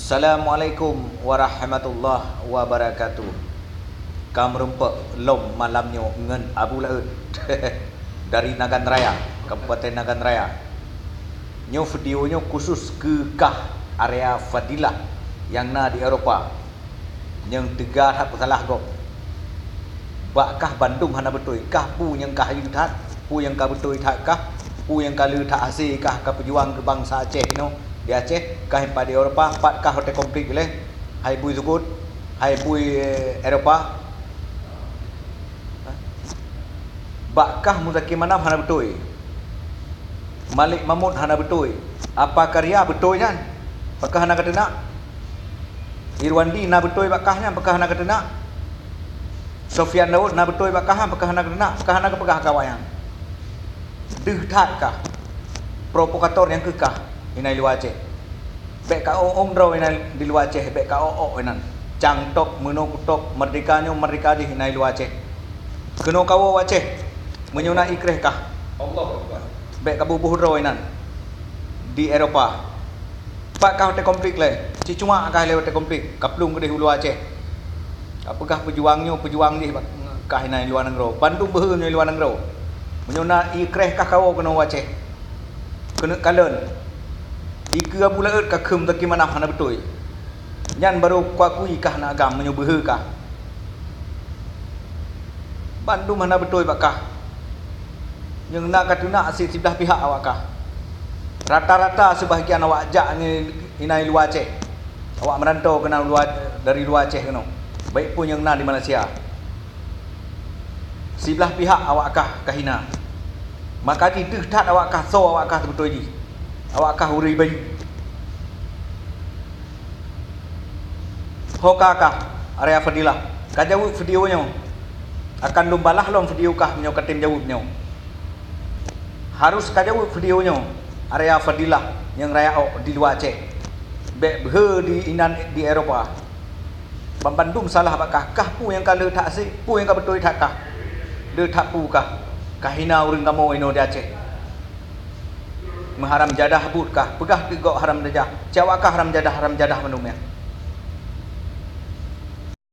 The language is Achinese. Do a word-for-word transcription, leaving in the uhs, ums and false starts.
Assalamualaikum warahmatullahi wabarakatuh. Ka meurumpok lom malam nyoe ngon Abu Laôt dari Nagan Raya, Kabupaten Nagan Raya. Nyoe video nyoe khusus keu kah Arya Fadilah nyang na di Eropa. Nyang teuga that peusalah gob. Bak kah bandum hana beutôi, kah peue nyang kah yue that, peue nyang ka beutôi that kah, peue nyang ka le that hase kah ka peujuang keu bansa Aceh inoe di Aceh, kah pat di Eropa, pat kah watèe konflik lé, hai bui Zugut, hai bui, eh, Eropa. Bak kah Muzakir Manaf hana beutôi. Malik Mahmud hana beutôi. Apa Karya beutôi nyan? Pakon hana kateunak? Irwandi na beutôi bak kah nyan, pakon hana kateunak? Sofian Daud na beutôi bak kah nyan, pakon hana kateunak? Pakon hana kapeugah keu awak nyan? Deuh that kah. Provokator nyang keuh kah inan luwa Aceh. Bèk ka ong-ong droe inan di luwa Aceh, bèk ka ôk-ôk inan. Cang top, meunoe kutop, merdeka nyoe merdeka jih inan luwa Aceh. Keunoe kawoe Aceh, meunyoe na ikreh kah. Allahu Akbar. Bèk ka buboh droe inan di Eropa. Pat kah watèe konflik lé, sicuak kah lé watèe konflik, ka plueng keudeh u luwa Aceh. Ka peugah peujuang nyoe peujuang jih bak kah inan luwa nanggroe. Bandum beuhe nyoe luwa nanggroe. Meunyoe na ikreh kah kawoe keunoe Aceh. Keuneuk kalon. Ikeue Abu Laôt ka kheun Muzakir Manaf hana beutôi. Nyan barô kuakui kah na agam meunyoe beuhe kah. Bandum hana beutôi bak kah. Nyang na kateunak cit siblah pihak awak kah. Rata-rata seubahagian awak jak ngi-, inan luwa Aceh. Awak meuranto keunan luwa, dari luwa Aceh keunoe. Baik pun nyang na di Malaysia. Siblah pihak awak kah kahina. Maka jih deuh that awak kah soe awak kah seubeutôi jih. Awak kah ureuëng bayeue. Ho ka kah, Arya Fadilah, ka jaweueb video nyoe. Akan lôn balah lom video kah meunyoe ka tem jaweueb nyoe. Harus ka jaweueb video nyoe, Arya Fadilah nyang raya ôk di luwa Aceh. Bèk beuhe di inan di Eropa. Banbandum salah bak kah, kah peue nyang ka le that hase, peue nyang ka beutôi that kah. Le that peue kah, kahina ureuëng kamoe inoe di Aceh. Meuharam jadah buet kah, peugah teuk gob haram jadah. Cit awak kah haram jadah, haram jadah mandum nyan.